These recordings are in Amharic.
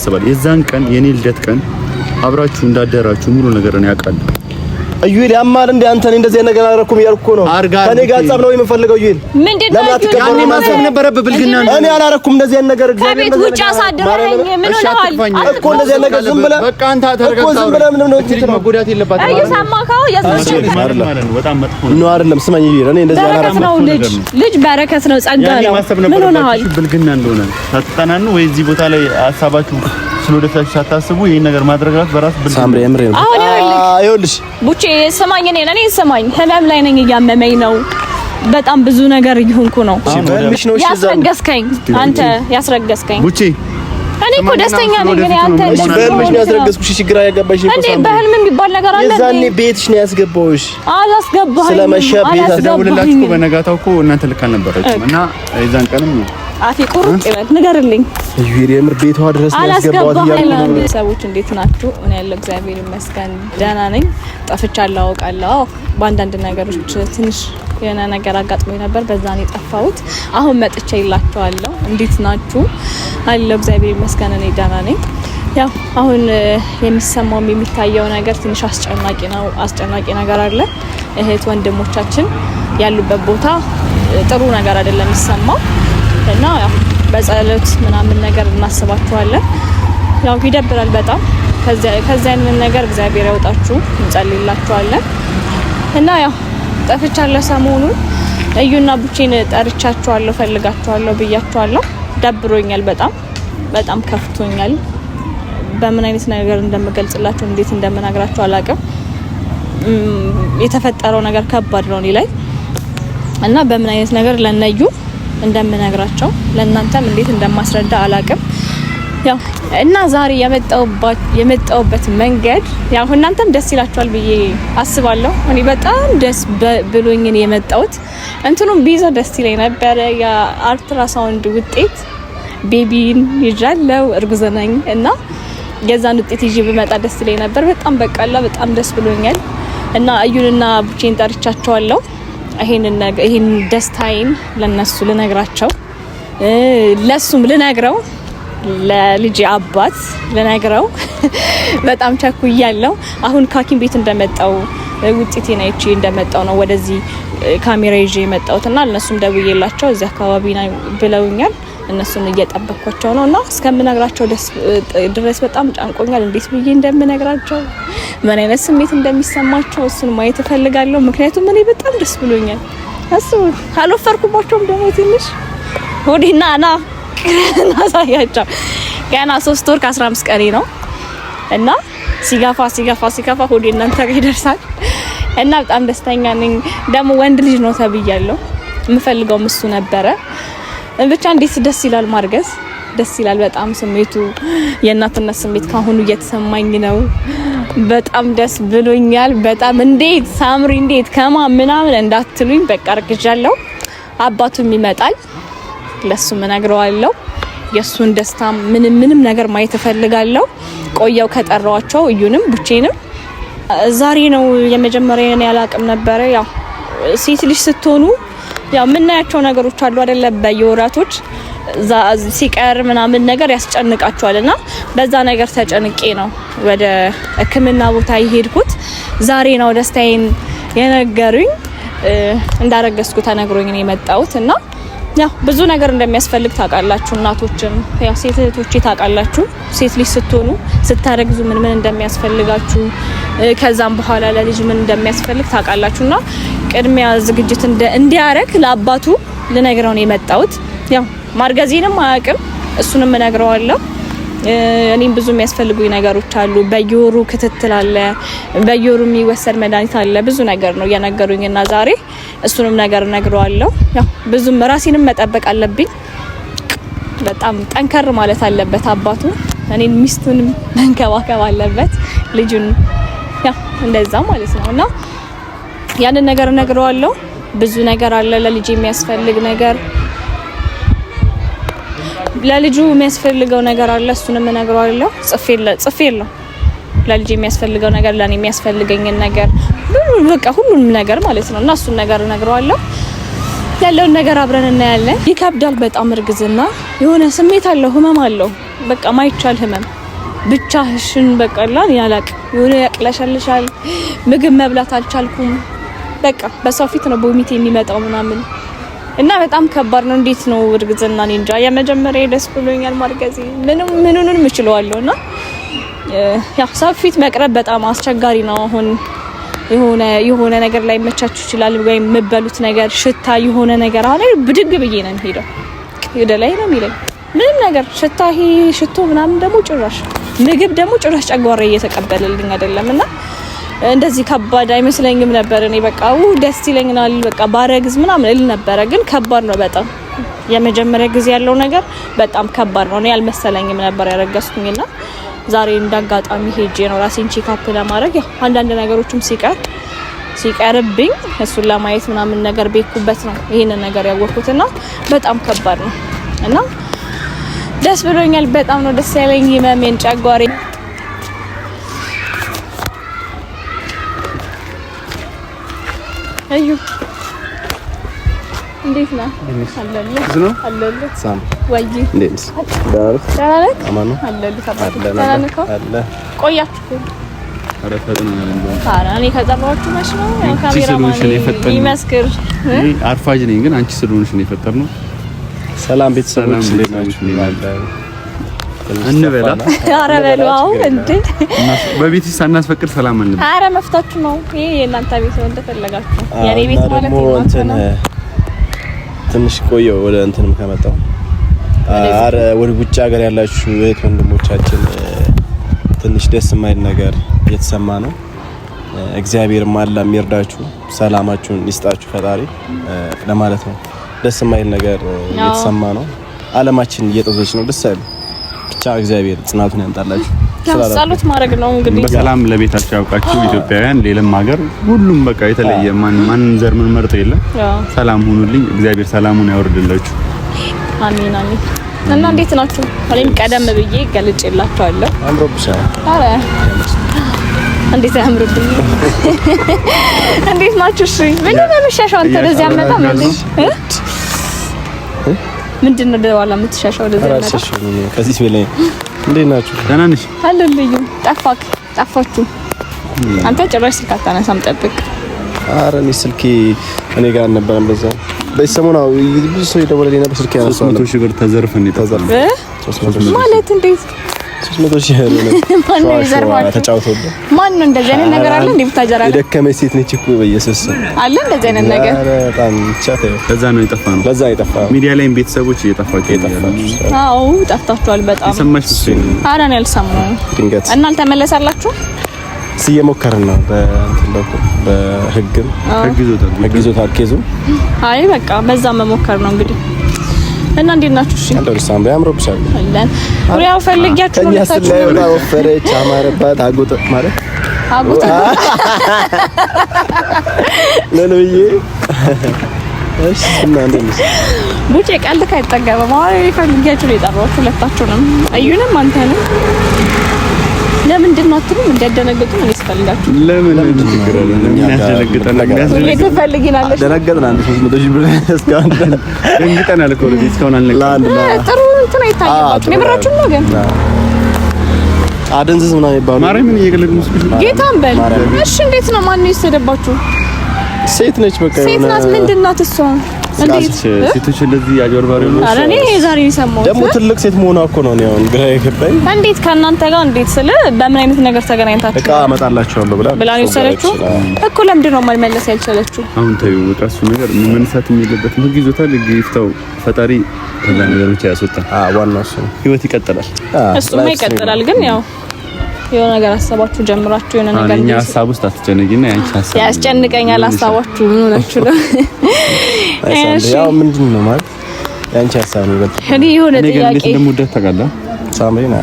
ያስባል። የዛን ቀን የኔ ልደት ቀን አብራችሁ እንዳደራችሁ ሙሉ ነገር ነው ያውቃል። እዩኤል ያማል እንደ አንተ እኔ እንደዚህ ነገር አላደረኩም እያልኩ እኮ ነው። ከኔ ጋር ጸብ ነው የምፈልገው። እዩኤል ምንድን ነው ያኔ ማሰብ ነበረብህ። ብልግና ነው። እኔ አላደረኩም እንደዚህ አይነት ነገር። እግዚአብሔር ከቤት ውጭ አሳድረኸኝ ምን ሆነሃል እኮ እንደዚህ አይነት ነገር ዝም ብለህ በቃ አንተ ተረጋግተህ እኮ ዝም ብለህ ምንም ነው መጎዳት የለባትም። እዩ ሰማኸው? ማለት ነው። በጣም መጥፎ ነው። አይደለም ስማኝ እዩኤል፣ እኔ እንደዚህ አላደረኩም። ነው ልጅ ልጅ በረከት ነው፣ ጸጋ ነው። ምን ሆነሃል? ብልግና እንደሆነ ሳትጠናኑ ወይ እዚህ ቦታ ላይ ሀሳባችሁ ስለወደፊታችሁ ሳታስቡ ይሄን ነገር ማድረግ በራስ ብልግና። ሳምሪ የምሬ ነው። አሁን ይኸውልሽ ቡቼ ስማኝ፣ እኔ እኔ ስማኝ፣ ህመም ላይ ነኝ፣ እያመመኝ ነው። በጣም ብዙ ነገር እየሆንኩ ነው። ያስረገዝከኝ አንተ ያስረገዝከኝ ቡቼ። እኔ እኮ ደስተኛ ነኝ። እኔ አንተ እሺ፣ በህልምሽ ነው ያስረገዝኩሽ። እሺ፣ ግራ ያጋባሽ እንዴ? በህልም የሚባል ነገር አለ እንዴ? የዛኔ ቤትሽ ነው ያስገባሁሽ። አላስገባኸኝም። ስለመሸ ቤት ደውልላችሁ እኮ በነጋታው እኮ እናንተ ልክ አልነበራችሁም እና የዛን ቀንም ነው አፌ ቁርጥ ይበል። ንገርልኝ። እዩ የምር ቤቷ ድረስ ነው ያስገባኋት እያልኩ ነው። ሰዎች እንዴት ናችሁ? እኔ ያለው እግዚአብሔር ይመስገን ደህና ነኝ። ጠፍቻለሁ አውቃለሁ። በአንዳንድ ነገሮች ትንሽ የሆነ ነገር አጋጥሞኝ ነበር። በዛ ነው የጠፋሁት። አሁን መጥቼ ይላችኋለሁ። እንዴት ናችሁ? አለሁ እግዚአብሔር ይመስገን እኔ ደህና ነኝ። ያው አሁን የሚሰማውም የሚታየው ነገር ትንሽ አስጨናቂ ነው። አስጨናቂ ነገር አለ። እህት ወንድሞቻችን ያሉበት ቦታ ጥሩ ነገር አይደለም የሚሰማው እና ያው በጸሎት ምናምን ነገር እናስባችኋለን። ያው ይደብራል በጣም። ከዚያ አይነት ነገር እግዚአብሔር ያውጣችሁ፣ እንጸልይላችኋለን። እና ያው ጠፍቻለሁ ሰሞኑን። እዩና ቡቼን ጠርቻችኋለሁ፣ ፈልጋችኋለሁ ብያችኋለሁ። ደብሮኛል በጣም በጣም ከፍቶኛል። በምን አይነት ነገር እንደምገልጽላችሁ እንዴት እንደምናግራችሁ አላቅም። የተፈጠረው ነገር ከባድ ነው እኔ ላይ እና በምን አይነት ነገር ለነዩ እንደምነግራቸው ለእናንተም እንዴት እንደማስረዳ አላቅም። ያው እና ዛሬ የመጣውበት መንገድ ያው እናንተም ደስ ይላችኋል ብዬ አስባለሁ። እኔ በጣም ደስ ብሎኝ ነው የመጣሁት። እንትኑም ቢይዘው ደስ ይለኝ ነበረ። የአልትራሳውንድ ውጤት baby ን ይዣለሁ፣ እርጉዝ ነኝ እና የዛን ውጤት ይዤ ብመጣ ደስ ይለኝ ነበር። በጣም በቃላ በጣም ደስ ብሎኛል እና እዩንና ቡቼን ጠርቻቸዋለሁ። ይሄን ደስታዬን ለነሱ ልነግራቸው ለሱም ልነግረው ለልጅ አባት ልነግረው በጣም ቸኩያለሁ። አሁን ከሐኪም ቤት እንደመጣው ውጤቴን አይቼ እንደመጣው ነው ወደዚህ ካሜራ ይዤ የመጣሁት እና እነሱም ደውዬላቸው እዚህ አካባቢ ብለውኛል። እነሱን እየጠበቅኳቸው ነው እና እስከምነግራቸው ድረስ በጣም ጫንቆኛል። እንዴት ብዬ እንደምነግራቸው ምን አይነት ስሜት እንደሚሰማቸው እሱን ማየት እፈልጋለሁ። ምክንያቱም እኔ በጣም ደስ ብሎኛል። አስቡት፣ አልወፈርኩባቸውም ደግሞ ትንሽ ሆዴና ና እናሳያቸው። ገና 3 ወር ከ15 ቀኔ ነው እና ሲጋፋ ሲጋፋ ሲጋፋ ሆዴ እናንተ ጋር ይደርሳል እና በጣም ደስተኛ ነኝ። ደግሞ ወንድ ልጅ ነው ተብያለሁ። የምፈልገውም እሱ ነበረ። ብቻ እንዴት ደስ ይላል ማርገዝ፣ ደስ ይላል በጣም ስሜቱ፣ የእናትነት ስሜት ካሁኑ እየተሰማኝ ነው። በጣም ደስ ብሎኛል። በጣም እንዴት ሳምሪ እንዴት ከማ ምናምን እንዳትሉኝ፣ በቃ አርግዣለሁ። አባቱም ይመጣል፣ ለሱም እነግረዋለሁ። የእሱን ደስታ ምንም ምንም ነገር ማየት እፈልጋለሁ። ቆየው ከጠራዋቸው እዩንም ቡቼንም ዛሬ ነው የመጀመሪያ ያላቅም ነበረ። ያው ሴት ልጅ ስትሆኑ ያው የምናያቸው ነገሮች አሉ አይደለ? በየወራቶች ሲቀር ምናምን ነገር ያስጨንቃቸዋል። እና በዛ ነገር ተጨንቄ ነው ወደ ሕክምና ቦታ የሄድኩት። ዛሬ ነው ደስታዬን የነገሩኝ፣ እንዳረገዝኩ ተነግሮኝ ነው የመጣሁት። እና ያው ብዙ ነገር እንደሚያስፈልግ ታውቃላችሁ። እናቶችም ያው ሴት እህቶቼ ታውቃላችሁ፣ ሴት ልጅ ስትሆኑ ስታረግዙ ምን ምን እንደሚያስፈልጋችሁ ከዛም በኋላ ለልጅ ምን እንደሚያስፈልግ ታውቃላችሁ። እና ቅድሚያ ዝግጅት እንዲያረግ ለአባቱ ልነግረው ነው የመጣሁት። ያው ማርገዜንም አያውቅም፣ እሱንም እነግረዋለሁ። እኔም ብዙ የሚያስፈልጉኝ ነገሮች አሉ። በየወሩ ክትትል አለ፣ በየወሩ የሚወሰድ መድኃኒት አለ። ብዙ ነገር ነው እየነገሩኝ እና ዛሬ እሱንም ነገር እነግረዋለሁ። ያው ብዙም ራሴንም መጠበቅ አለብኝ። በጣም ጠንከር ማለት አለበት አባቱ። እኔን ሚስቱንም መንከባከብ አለበት፣ ልጁን ያው እንደዛ ማለት ነው እና ያንን ነገር እነግረዋለሁ። ብዙ ነገር አለ ለልጅ የሚያስፈልግ ነገር ለልጁ የሚያስፈልገው ነገር አለ። እሱንም እነግረዋለሁ። ጽፌለሁ ለልጅ የሚያስፈልገው ነገር ለኔ የሚያስፈልገኝን ነገር በቃ ሁሉንም ነገር ማለት ነው እና እሱን ነገር እነግረዋለሁ። ያለውን ነገር አብረን እናያለን። ይከብዳል በጣም እርግዝና የሆነ ስሜት አለው፣ ህመም አለው። በቃ ማይቻል ህመም ብቻሽን በቃ ያላቅ የሆነ ያቅለሸልሻል። ምግብ መብላት አልቻልኩም። በቃ በሰው ፊት ነው vomit የሚመጣው ምናምን እና በጣም ከባድ ነው። እንዴት ነው እርግዝና? እኔ እንጃ። የመጀመሪያ ደስ ብሎኛል ማርገዜ፣ ምንም ምኑንም እችለዋለሁ። እና ያው ሰው ፊት መቅረብ በጣም አስቸጋሪ ነው። አሁን የሆነ የሆነ ነገር ላይ መቻችሁ ይችላል፣ ወይም የምበሉት ነገር ሽታ የሆነ ነገር አሁን ብድግ ብዬ ነው የሚሄደው፣ ወደ ላይ ነው የሚለኝ ምንም ነገር ሽታ፣ ይሄ ሽቶ ምናምን ደግሞ ጭራሽ ምግብ ደግሞ ጭራሽ ጨጓራ እየተቀበለልኝ አይደለም። እና እንደዚህ ከባድ አይመስለኝም ነበር። እኔ በቃ ደስ ይለኛል በቃ ባረግዝ ምናምን እል ነበረ፣ ግን ከባድ ነው በጣም። የመጀመሪያ ጊዜ ያለው ነገር በጣም ከባድ ነው። እኔ አልመሰለኝም ነበር ያረገዝኩኝና ዛሬ እንዳጋጣሚ ሄጄ ነው ራሴን check up ለማድረግ፣ ያው አንዳንድ ነገሮችም ሲቀርብኝ እሱን ለማየት ምናምን ነገር ቤኩበት ነው ይሄንን ነገር ያወቅኩትና በጣም ከባድ ነው እና ደስ ብሎኛል። በጣም ነው ደስ ያለኝ። ህመሜን ጨጓሬ እዩ እንዴት ነህ? አለልህ አለልህ። ወይ እንዴት ነህ? ደህና ነህ? አለልህ። ደህና ነህ? ቆያችሁ። ኧረ ፈጥነናል። እንደውም ኧረ እኔ ከጠራኋችሁ መች ነው? ያው ካሜራማን ይመስክር። እኔ አርፋጅ ነኝ፣ ግን አንቺ ስለሆንሽ ነው የፈጠርነው። ሰላም ቤተሰቦች እንዴት ናችሁ? እንበላ። ኧረ በሉ። አሁን እንዴ በቤት ሳናስፈቅድ ሰላም አንበል። ኧረ መፍታችሁ ነው። ይሄ የእናንተ ቤት ነው እንደፈለጋችሁ። የኔ ቤት ማለት ነው። እንትን ትንሽ ቆየው ወደ እንትንም ከመጣው አረ ወደ ውጭ ሀገር ያላችሁ እህት ወንድሞቻችን ትንሽ ደስ የማይል ነገር እየተሰማ ነው። እግዚአብሔር ማላ የሚርዳችሁ፣ ሰላማችሁን ይስጣችሁ ፈጣሪ ለማለት ነው። ደስ የማይል ነገር እየተሰማ ነው። አለማችን እየጠዘች ነው። ደስ አይልም። ብቻ እግዚአብሔር ጽናቱን ያምጣላችሁ። ጸሎት ማድረግ ነው እንግዲህ። በሰላም ለቤታችሁ ያውቃችሁ ኢትዮጵያውያን፣ ሌላም ሀገር ሁሉም በቃ የተለየ ማን ዘር ምን መርጦ የለም። ሰላም ሁኑልኝ። እግዚአብሔር ሰላሙን ያወርድላችሁ። አሜን አሜን። እና እንዴት ናችሁ? እኔም ቀደም ብዬ ገልጬላችኋለሁ። አምሮብሻል። አረ እንዴት አያምርብኝ? እንዴት ናችሁ? እሺ ምንድን ነው የምትሸሸው አንተ? ወደዚህ አትመጣም እንዴ? ምንድን ነው ወደኋላ የምትሸሸው? ወደዚህ አትመጣም? ከዚህ በላይ እንዴት ናችሁ? ደህና ነሽ? አለልኝ። ጠፋክ፣ ጠፋችሁ። አንተ ጭራሽ ስልክ አታነሳም። ጠብቅ። ኧረ እኔ ስልኬ እኔ ጋር አልነበረም። በዛ በዚህ ሰሞን ብዙ ሰው የደወለልኝ ነበር። ስልኬ ያነሳው 300 ሺህ ብር ተዘርፈን የጠፋነው ማለት እንዴት? 300 ሺህ ማን ነው የዘርፋችሁ? ተጫውቶብህ ማን ነው እንደዚህ አይነት ነገር አለ እንዴ? ብታጀራ የደከመች ሴት ነች እኮ በኢየሱስ አለ እንደዚህ አይነት ነገር። ኧረ በጣም ብቻ ተይው። ለዛ ነው የጠፋነው። ለዛ ነው የጠፋነው። ሚዲያ ላይም ቤተሰቦች እየጠፋችሁ የጠፋችሁ። አዎ ጠፍታችኋል በጣም። የሰማሽ መስሎኝ ነው። ኧረ እኔ አልሰማሁም። ድንገት እና አልተመለሳላችሁ? እየሞከርን ነው በእንትን በኩል በህግም ህግ ይዞታል ህግ ይዞታል case ኡ። አይ በቃ በዛ መሞከር ነው እንግዲህ። እና እንዴት ናችሁ? እሺ እንደው ሳምሪ አምሮብሻል። አለን ያው ፈልጊያችሁ ነው ከኛ ስላይ ወዳ ወፈረች፣ አማረባት፣ አጎተ ማለት አጎተ ለልብዬ። እሺ እና እንዴት ነሽ? ቡጬ ቀልድ አይጠገብም። አይ ፈልጊያችሁ ነው የጠራኋችሁ ሁለታችሁንም፣ እዩንም አንተንም። ለምንድን ነው አትሉም? እንዲያደነግጡ ምን ይስፈልጋችሁ? ለምን ችግር አለ? ለምን ያስደነግጠናል? ትፈልጊናለሽ? ደነገጥን። አንድ 300 ሺህ ብር እስካሁን ደንግጠናል እኮ already እስካሁን አልነቃንም። ጥሩ እንትን አይታየባችሁም። የምራችሁን ነው ግን አደንዝዝ ምናምን የሚባሉ ማርያምን እየቀለድን መስሎሽ? ጌታን በል እሺ። እንዴት ነው ማን ነው የወሰደባችሁ? ሴት ነች በቃ ሴት ናት። ምንድን ናት እሷ? እንዴት ሴቶች እንደዚህ አጭበርባሪ ሆነው? ኧረ እኔ ዛሬ የሰማሁት ደግሞ ትልቅ ሴት መሆኗ እኮ ነው። እኔ አሁን ግራ የገባኝ እንዴት ከእናንተ ጋር እንዴት ስለ በምን አይነት ነገር ተገናኝታችሁ እቃ አመጣላችኋለሁ ብላ ብላ ነው የወሰደችው እኮ። ለምንድን ነው መመለስ ያልቻለችው? አሁን ተይው በቃ እሱ ነገር መነሳት የለበትም። ህግ ይዞታል፣ ህግ ይፍታው ፈጣሪ። ከዛ ነገር ብቻ ያስወጣል። አዎ ዋናው እሱ ነው። ህይወት ይቀጥላል። እሱማ ይቀጥላል፣ ግን ያው የሆነ ነገር አሰባችሁ ጀምራችሁ የሆነ ነገር እኛ ሀሳብ ውስጥ አትጨነቂና ያንቺ ሀሳብ ያስጨንቀኛል። ሀሳባችሁ ምን ሆናችሁ ነው? ያው ምንድን ነው ማለት ያንቺ ሀሳብ ነው ይበልጥ። እኔ የሆነ ጥያቄ እንዴት እንደምወዳት ታውቃለህ? ሳምሪና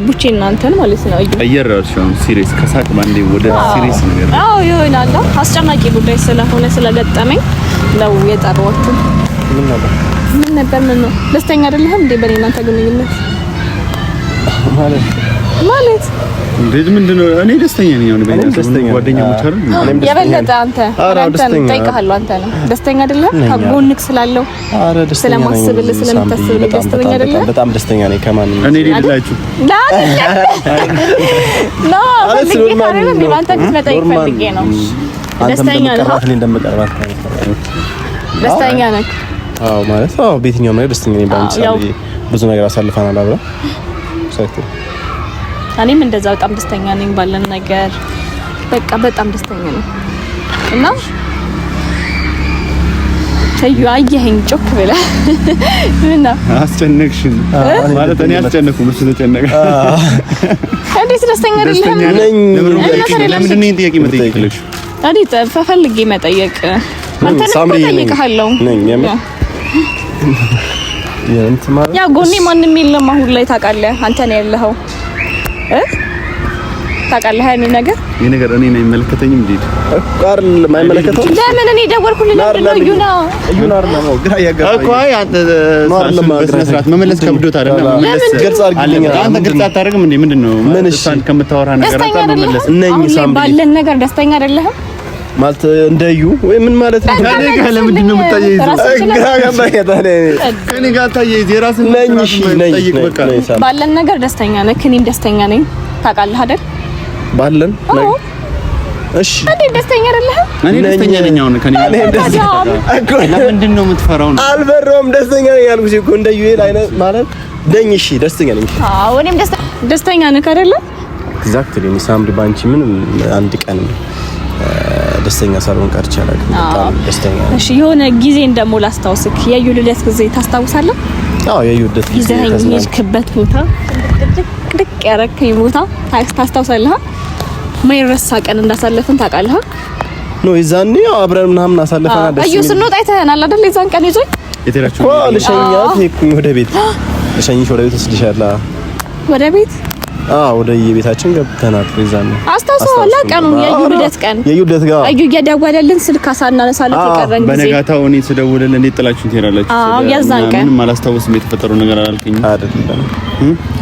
ቡቼ እናንተን ማለት ነው ቀየር አልሽው። serious ከሳቅ ባንዴ ወደ serious ነገር። አዎ ይሆናል። አስጨናቂ ጉዳይ ስለሆነ ስለገጠመኝ ነው የጠራኋችሁ። ምን ነበር ምን ነበር? ምን ነው ደስተኛ አይደለህም እንዴ በእኔ እናንተ ግንኙነት ማለት? ማለት እንዴት ምንድነው? እኔ ደስተኛ ነኝ። አሁን እኔም ደስተኛ ነኝ። ጓደኛሞች አይደል? እኔም ደስተኛ የበለጠ ነኝ። አንተ ኧረ አንተ ደስተኛ ነኝ። እጠይቅሃለሁ። አንተ ነው ደስተኛ አይደለህ? ነኝ። ከጎንክ ስላለው ኧረ ደስተኛ ነኝ። ስለማስብልህ ስለምታስብልህ በጣም ደስተኛ በጣም አይደለህ? በጣም ደስተኛ ነኝ። ከማንም እኔ ልላችሁ ና ማለት ፈልጌ normal አይደለም ነው። አንተ እንድትመጣ normal ፈልጌ ነው። አንተም ደስተኛ ነህ? እንደምቀርባት እኔ እንደምቀርባት ማለት ነው። ደስተኛ ነህ? አዎ ማለት አዎ፣ በየትኛውም ነገር ደስተኛ ነኝ። በአንቺ ያው ብዙ ነገር አሳልፈናል አብረን። exactly እኔም እንደዛ በጣም ደስተኛ ነኝ ባለን ነገር በቃ በጣም ደስተኛ ነኝ። እና እዩ አየኸኝ ጮክ ብለህ ምን ነው አስጨነቅሽን ማለት እኔ አስጨነቅኩም፣ እሱ ተጨነቀ። እንዴት ደስተኛ ደስተኛ አይደለህም? ነኝ። እና ለምንድን ነው ይሄን ጥያቄ መጠየቅ የፈለግሽው? እኔ ፈልጌ መጠየቅ አንተንም እኮ ሳምሪ ነኝ። እጠይቅሃለሁ። ነኝ የምር የእንትን ማለት ያው ጎኔ ማንም የለም አሁን ላይ ታውቃለህ። አንተ ነው ያለኸው እ ታውቃለህ ያንን ነገር ይሄ ነገር እኔን አይመለከተኝም። እንዴ እኮ አይደለም አይመለከተውም። ለምን እኔ ደወልኩልህ? ለምንድን ነው እዩና እዩን አይደለም ግራ እያጋባኝ እኮ አይ አንተ ነው አይደለም በስነ ስርዓት መመለስ ከብዶት አይደለም መመለስ ግልጽ አድርጊልኝ። አንተ ግልጽ አታደርግም እንዴ? ምንድን ነው ምን እሺ? እሷን ከምታወራ ነገር ደስተኛ አንጻር አይደለህም? መመለስ ነኝ አሁን ላይ ሳምሪ። ባለን ነገር ደስተኛ አይደለህም? ማለት እንደ እዩ ወይ ምን ማለት ነው? ከእኔ ጋር ለምንድን ነው የምታያይዘው? ራስህ ችለህ ግራ ገባኝ። ታዲያ ከእኔ ጋር ታያይዝ የራስህን ነኝ እሺ ነኝ ጠይቅ ነኝ በቃ። ነኝ ሳምሪ። ባለን ነገር ደስተኛ ነህ፣ እኔም ደስተኛ ነኝ። ታውቃለህ አይደል? ባለን አዎ። እሺ እንዴት ደስተኛ አይደለህም? እኔ ደስተኛ ነኝ አሁን ከእኔ ጋር እኔም ደስተኛ እኮ ለምንድን ነው የምትፈራው ነው? አልበረውም። ደስተኛ ነኝ ያልኩሽ እኮ እንደ ዩኤል አይነት ማለት ነኝ። እሺ ደስተኛ ነኝ። አዎ እኔም ደስተኛ ነህ አይደለ? exactly እኔ ሳምሪ ባንቺ ምንም አንድ ቀን ደስተኛ ሳልሆን ቀርቼ አላውቅም። በጣም ደስተኛ ነኝ። እሺ የሆነ ጊዜን ደግሞ ላስታውስክ። የዩ ልደት ጊዜ ታስታውሳለህ? አዎ የዩ ልደት ጊዜ ይዘኸኝ ተዝናን- የሄድክበት ቦታ ድቅ ድቅ ያረከኝ ቦታ ታስታውሳለህ? ማይረሳ ቀን እንዳሳለፍን ታውቃለህ? no የዛኔ ያው አብረን ምናምን አሳልፈናል። ደስ እዩ የሚል ስንወጣ አይተኸናል አይደል? የዛን ቀን ይዞኝ የት ሄዳችሁ እኮ ልሸኛት ሄድኩኝ ወደ ቤት። ልሸኝሽ ወደ ቤት ወስድሻለሁ። ወደ ቤት አዎ ወደ የቤታችን ገብተናል። የዛኔ አስታውሰዋለሁ ቀኑን፣ የዩ ልደት ቀን የዩ ልደት ጋር እዩ እየደወለልን ስልክ ሳናነሳለት የቀረን ጊዜ በነጋታው እኔ ስደውልልህ እንዴት ጥላችሁን ትሄዳላችሁ? አዎ የዛን ቀን ምንም አላስታውስም የተፈጠረው ነገር አላልከኝም። አይደለም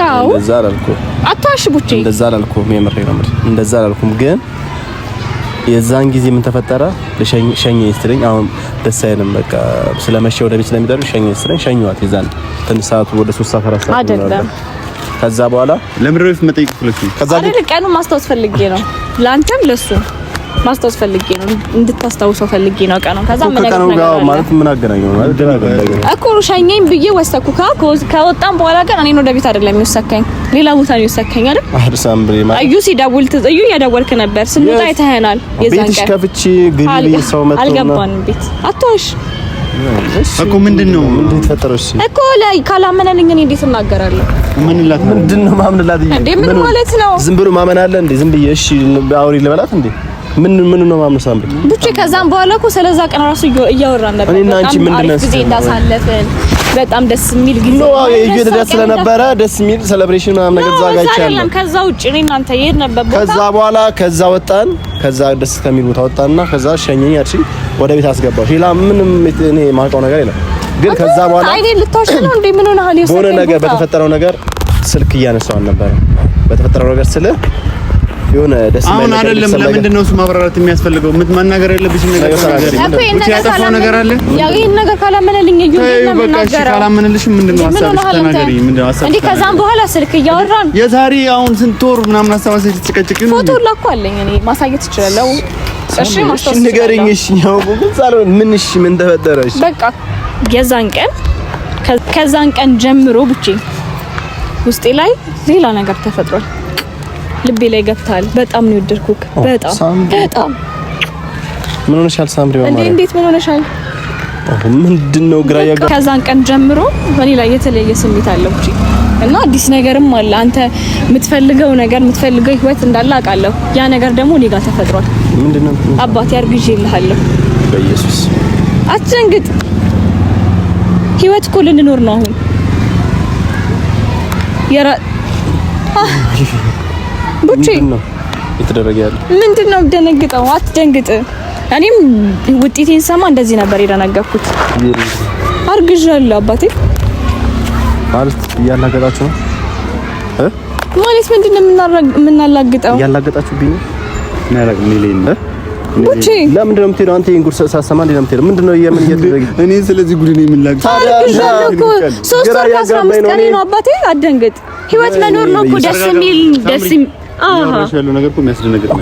አዎ እንደዛ አላልኩም። አትዋሽ ቡቼ። እንደዛ አላልኩም። የምሬ ነው የምልህ እንደዛ አላልኩም። ግን የዛን ጊዜ ምን ተፈጠረ? ሸኘኝ ስትለኝ አሁን ደስ አይልም። በቃ ስለመሸ ወደ ቤት ስለሚጠሩ ሸኘኝ ስትለኝ ሸኘኋት። የዛን ትንሽ ሰዓቱ ወደ 3 ሰዓት 4 ሰዓት አይደለም። ከዛ በኋላ ለምንድን ነው መጠየቅ የፈለግሽው? ከዛ ግን አይደል ቀኑን ማስታወስ ፈልጌ ነው። ለአንተም ለሱ ማስታወስ ፈልጌ ነው፣ እንድታስታውሰው ፈልጌ ነው ቀኑን። ከዛ ምን ከቀኑ ነገር ጋር አለ ማለት ምን አገናኘው? ማለት ግራ ገባኝ። እኮ ሸኘኝ ብዬ ወሰኩ። ከወጣም በኋላ ግን እኔን ወደ ቤት አይደለም የወሰከኝ፣ ሌላ ቦታ ነው የወሰከኝ አይደል? አህር ሳምሪ ማለት እዩ ሲደውል እዩ እየደወልክ ነበር። ስንወጣ አይተኸናል። የዛን ቤትሽ ቀን ከፍቼ ግቢ ብዬ ሰው መጥቶ አልገባንም ቤት። አትዋሽ እኮ ምንድን ነው ምንድን የተፈጠረው? እሺ እኮ ላይ ካላመነልኝ እኔ እንዴት እናገራለሁ? ምን ላት ነው? ምንድን ነው ማምንላት? እንዴ ምን ማለት ነው? ዝም ብሎ ማመን አለ እንዴ? ዝም ብዬ እሺ አውሪ ልበላት እንዴ? ምን ምን ነው ማምነው ሳምሪ? ቡቼ ከዛም በኋላ እኮ ስለዛ ቀን ራሱ እያወራን ነበር። እኔና አንቺ በጣም ምንድን አሪፍ ነው ጊዜ እንዳሳለፍን በጣም ደስ የሚል ጊዜ no የዩ ልደት ስለነበረ ደስ የሚል celebration ምናምን ነገር ነው። እዛ ዛጋይቻለሁ። አይደለም ከዛ ውጭ እኔ እናንተ የሄድንበት ቦታ ከዛ በኋላ ከዛ ወጣን። ከዛ ደስ ከሚል ቦታ ወጣንና ከዛ ሸኘኝ አልሽኝ፣ ወደ ቤት አስገባሽ። ሌላ ምንም እኔ የማውቀው ነገር የለም። ግን ከዛ በኋላ አይኔ ልታወሽ ነው እንዴ? ምን ሆነሃል? በሆነ የወሰድከኝ ነገር ቦታ? በተፈጠረው ነገር ስልክ እያነሳው አልነበረም። በተፈጠረው ነገር ስለ የሆነ ደስ አሁን የማይል ነገር አይደለም። የተሰማ ነገር ለምንድን ነው እሱ ማብራራት የሚያስፈልገው? መናገር ያለብሽን ነገር ነገር ተናገሪ። ተናገሪ። እኮ ይሄን ቡቼ ነገር ያጠፋው ነገር አለ? ያው ይሄን ነገር ካላመነልኝ እዩ ተይው እንዴት ነው በቃ እሺ። የምናገረው? ካላመነልሽ ምንድን ነው ምን ሀሳብሽ? ሆነሃል አንተ? ተናገሪ። ምንድን ነው ሀሳብሽ? እንዴ ከዛም በኋላ ስልክ እያወራን የዛሬ አሁን ስንት ወር ምናምን ሀሳብ ስትጨቀጭቂ ነው ፎቶ ላኩ አለኝ እኔ ማሳየት እችላለሁ። እሺ ማስታወስ ንገሪኝ። እችላለሁ። እሺ ያው ግልጽ አልሆነ። ምን እሺ ምን ተፈጠረ? እሺ በቃ የዛን ቀን ከዛን ቀን ጀምሮ ቡቼ ውስጤ ላይ ሌላ ነገር ተፈጥሯል። ልቤ ላይ ገብታል። በጣም ነው የወደድኩክ። በጣም ሳምሪ። በጣም ምን ሆነሻል ሳምሪ? እንዴ በማርያም እንዴት ምን ሆነሻል? ምንድን ነው ግራ ያጋ ከዛን ቀን ጀምሮ በእኔ ላይ የተለየ ስሜት አለ ቡቼ እና አዲስ ነገርም አለ። አንተ የምትፈልገው ነገር የምትፈልገው ህይወት እንዳለ አውቃለሁ። ያ ነገር ደግሞ እኔ ጋር ተፈጥሯል። ምንድን ነው? አባቴ አርግዤልሃለሁ። በኢየሱስ አትደንግጥ። ህይወት እኮ ልንኖር ነው አሁን። የራ ቡቼ ምንድን ነው የተደረገ ያለ? ምንድን ነው የምደነግጠው? አትደንግጥ። እኔም ውጤቴን ሰማ እንደዚህ ነበር የደነገጥኩት። አርግዣለሁ አባቴ። ማለት እያላገጣችሁ ነው እ ማለት ምንድን ነው የምናላግጠው? እያላገጣችሁብኝ ነው። ቡቼ ለምንድን ነው የምትሄደው? አንተ ይሄን ጉድ ሳሰማ እንዴት ነው የምትሄደው? ምንድን ነው የምን እየተደረገ? እኔ ስለዚህ ጉድ ነው የምላግጠው። 3 ወር ከ15 ቀን ነው አባቴ። አትደንግጥ። ህይወት መኖር ነው እኮ ደስ የሚል ደስ ያለው ነገር እኮ የሚያስደነግጥ ነው።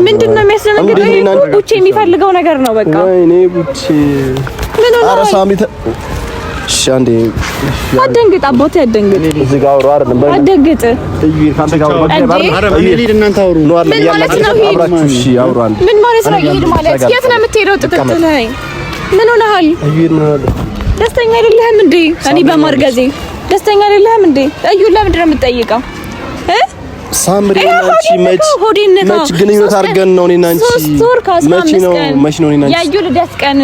ምንድን ነው የሚያስደነግጠው? ይሄ እኮ ቡቼ የሚፈልገው ነገር ነው። በቃ ወይኔ ቡቼ ምን ሆነ? ኧረ ሳሚ እሺ፣ አንዴ አትደንግጥ አባቴ፣ አትደንግጥ። እዚህ ጋር አውሩ አይደለም አትደንግጥ። እዩ ካንተ ጋር እናንተ አውሩ ነው አይደለም? ምን ማለት ነው? አብራችሁ እሺ፣ አውሩ አንዴ። ምን ማለት ነው? ይሄድ ማለት የት ነው የምትሄደው? ጥጥጥለኝ ምን ሆነሃል? እዩ ምን ሆነሃል? ደስተኛ አይደለህም እንዴ? እኔ በማርገዜ ደስተኛ አይደለህም እንዴ? እዩ ለምንድን ነው የምትጠይቀው? ሳምሪ አንቺ መች መች ግንኙነት አድርገን ነው እኔና አንቺ? 3 ወር ከ15 ቀን መች ነው እኔና አንቺ? የእዩ ልደት ቀን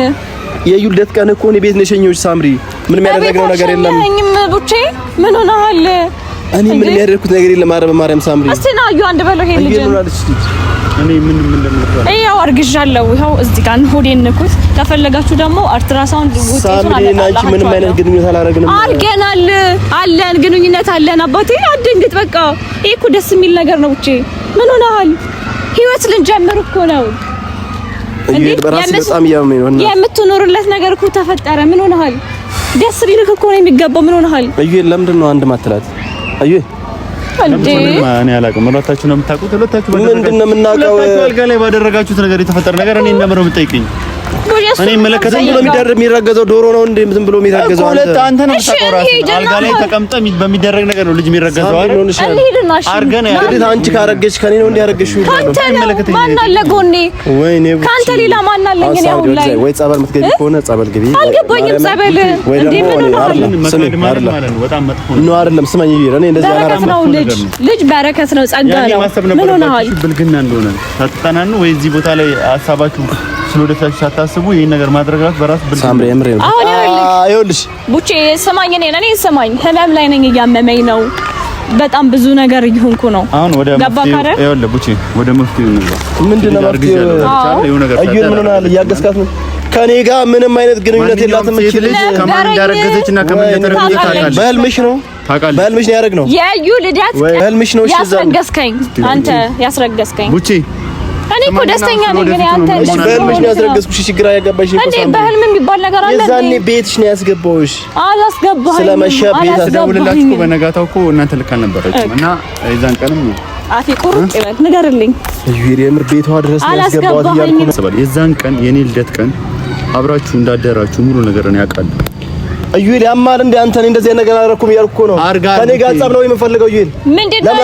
የእዩ ልደት ቀን እኮ እኔ ቤት ነው የሸኘሁሽ ሳምሪ። ምንም ያደረግነው ነገር የለም። ቡቼ ምን ሆነሃል? እኔ ምንም ያደረግኩት ነገር የለም። ኧረ በማርያም ሳምሪ፣ እስቲ ና እዩ አንድ በለው። ይሄ ልጅ እኔ ምን እንደምልህ ይኸው አርግዣለሁ። ይኸው እዚህ ጋር ሆዴን ንኩት። ከፈለጋችሁ ደግሞ አልትራሳውንድ ውጤቱን ሳምሪ እኔና አንቺ ምንም አይነት ግንኙነት አላደረግንም። አድርገናል፣ አለን ግንኙነት አለን። አባቴ አትደንግጥ። በቃ ይሄ እኮ ደስ የሚል ነገር ነው። ቡቼ ምን ሆነሃል? ህይወት ልንጀምር እኮ ነው። በራሴ በጣም እያመመኝ ነው። የምትኖርለት ነገር እኮ ተፈጠረ። ምን ሆነሃል? ደስ ሊልክ እኮ ነው የሚገባው። ምን ሆነሃል? እዩ ለምንድን ነው አንድ ማትላት? እዩ እንዴ እኔ አላውቅም። ሁለታችሁ ነው የምታውቁት። ሁለታችሁ ምንድን ነው የምናውቀው? ሁለታችሁ አልጋ ላይ ባደረጋችሁት ነገር የተፈጠረ ነገር እኔ እንደምረው የምጠይቅኝ እኔ መለከተኝ ዝም ብሎ የሚረገዘው ዶሮ ነው እንዴ? ዝም ብሎ የሚረገዘው አንተ አንተ ነው የምታውቀው ራስህ። አልጋ ላይ ተቀምጠህ በሚደረግ ነገር ነው ልጅ የሚረገዘው አይደል? አድርገህ ግዴታ አንቺ ካረገሽ ከኔ ነው እንዴ ያረገሽው? ካንተ ነው። ማን አለ ጎኔ? ወይኔ ካንተ ሌላ ማን አለኝ? እኔ አሁን ላይ ወይ ጸበል የምትገቢ ከሆነ ጸበል ግቢ። አልገባኝም። ጸበል እንዴ ምን ነው ነው አይደለም? ስማኝ እኔ እንደዚህ በረከት ነው ልጅ ልጅ በረከት ነው፣ ጸጋ ነው። ምን ሆነሃል? ብልግና እንደሆነ ሳትጠናኑ ወይ እዚህ ቦታ ላይ ሀሳባችሁ ስለወደፊታችሁ ሳታስቡ ይሄን ነገር ማድረጋችሁ በራስ ብልግና። ሳምሪ የምሬ ነው። አሁን ይኸውልሽ ቡቼ ስማኝ፣ እኔ እኔ ስማኝ፣ ህመም ላይ ነኝ፣ እያመመኝ ነው። በጣም ብዙ ነገር እየሆንኩ ነው። አሁን ወደ መፍትሄው ይኸውልህ ቡቼ፣ ወደ መፍትሄው እንግባ። ምንድን ነው መፍትሄው? እዩ ምን ሆነሃል? እያገዝካት ነው። ከኔ ጋር ምንም አይነት ግንኙነት የላትም። እቺ ልጅ ከማን እንዳረገዘች እና ከማን እንደተረገዘች ታውቃለች። በህልምሽ ነው ታውቃለች። በህልምሽ ነው ያደረግነው። የእዩ ልደት በህልምሽ ነው። እሺ ያስረገዝከኝ አንተ ያስረገዝከኝ ቡቼ እኔ እኮ ደስተኛ ነኝ። ግን አንተ እሺ፣ በህልምሽ ነው ያስረገዝኩሽ። እሺ፣ ግራ ያጋባሽ እንዴ? በህልም የሚባል ነገር አለ እንዴ? የዛኔ ቤትሽ ነው ያስገባሁሽ። አላስገባኸኝም። ስለመሸ ቤት ደውልላችሁ እኮ በነጋታው እኮ እናንተ ልክ አልነበራችሁም እና የዛን ቀንም አፌ ቁርጥ ይበል። ንገርልኝ። እዩ የምር ቤቷ ድረስ ነው ያስገባኋት እያልኩ ነው። የዛን ቀን የኔ ልደት ቀን አብራችሁ እንዳደራችሁ ሙሉ ነገር ነው ያውቃሉ። እዩኤል ያማል እንዴ አንተ? እኔ እንደዚህ ነገር አላደረኩም እያልኩ እኮ ነው። ከኔ ጋር ጸብ ነው የምፈልገው። እዩኤል ምንድን ነው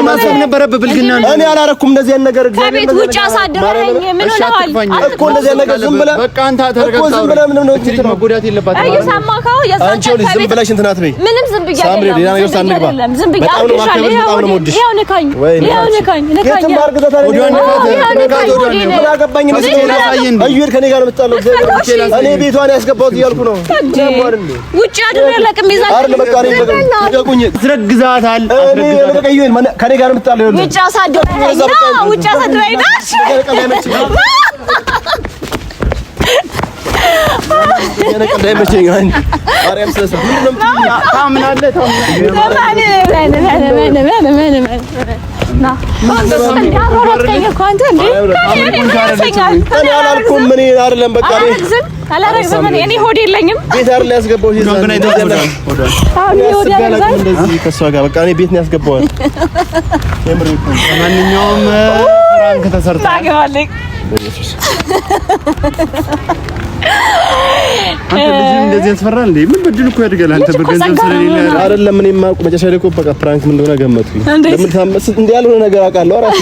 ማሰብ ነበረብህ። ብልግና ነው። እኔ አላደረኩም እንደዚህ ነገር። ከቤት ውጭ አሳድረኸኝ ምን ሆነሃል እኮ? እንደዚህ ነገር ዝም ብለህ በቃ አንተ እኮ ዝም ብለህ ምንም ነው እንትን መጎዳት የለባትም። እዩ ሰማኸው? የዛን አንቺ ዝም ብለሽ እንትን አትበይ። ምንም ዝም ብዬ ሳምሪ፣ ሌላ ነገር ውስጥ አንግባ። ዝም ብዬ በጣም ነው የማከብርሽ፣ በጣም ነው የምወድሽ። ይኸው ንካኝ፣ ይኸው ንካኝ፣ ንካኝ። የትም አርግዛት ምን አገባኝ? እዩኤል ከኔ ጋር ነው የምትጣለው። እኔ ቤቷን ያስገባሁት እያልኩ ነው። ውጭ አድሬ አላውቅም። አይደል በቃ እኔ ልቀቁኝ። አስረግዛታል። እኔ እዩኤል ከኔ ጋር ነው የምትጣለው። ውጭ አሳድረኸኝ ነው፣ ውጭ አሳድረኸኝ ነው። አላልኩም እኔ አይደለም በቃ አላረግዝም። እኔ ሆድ የለኝም። ቤት አይደል ያስገባሁት እንደዚህ ከእሷ ጋር በቃ እኔ ቤት ነው ያስገባሁት። ማንኛውም prank ተሰርቷል። አንተ ልጅ እንደዚህ ያስፈራል እንዴ? ምን በድል እኮ ያድጋል። አንተ በገንዘብ ስለሌለ አይደለም። እኔ የማውቅ መጨረሻ ላይ እኮ በቃ prank ምን እንደሆነ ገመትኩኝ። ለምን ታመስ እንዲህ ያልሆነ ነገር አውቃለሁ እራሴ